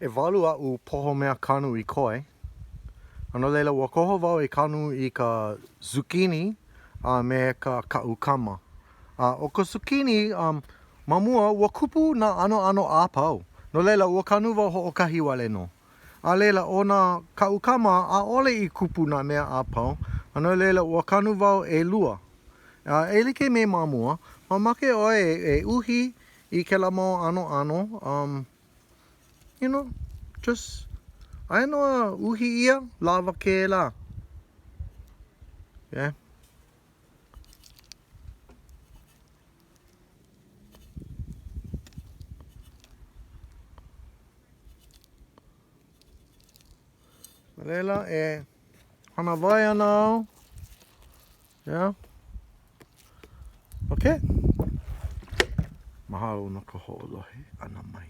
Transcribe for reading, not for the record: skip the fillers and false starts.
ʻEwalu aʻu poho mea kanu i koe. A no laila, ua koho wau e kanu i ka zucchini a me ka kaʻukama. A ʻo ka zucchini, um, ma mua, ua kupu nā ʻanoʻano a pau. No laila, ua kanu wau hoʻokahi wale nō. A laila, ʻo nā kaʻukama, ʻaʻole i kupu nā mea a pau, a no laila, ua kanu wau ʻelua. A e like me ma mua, mamake ʻoe e uhi i kēlā mau ʻanoʻano, um, you know, just, aia nō a uhi ʻia, lawa kēlā. Yeah. A laila, e hānāwai ana au. Yeah. Okay. Mahalo no ka hoʻolohe ʻana mai.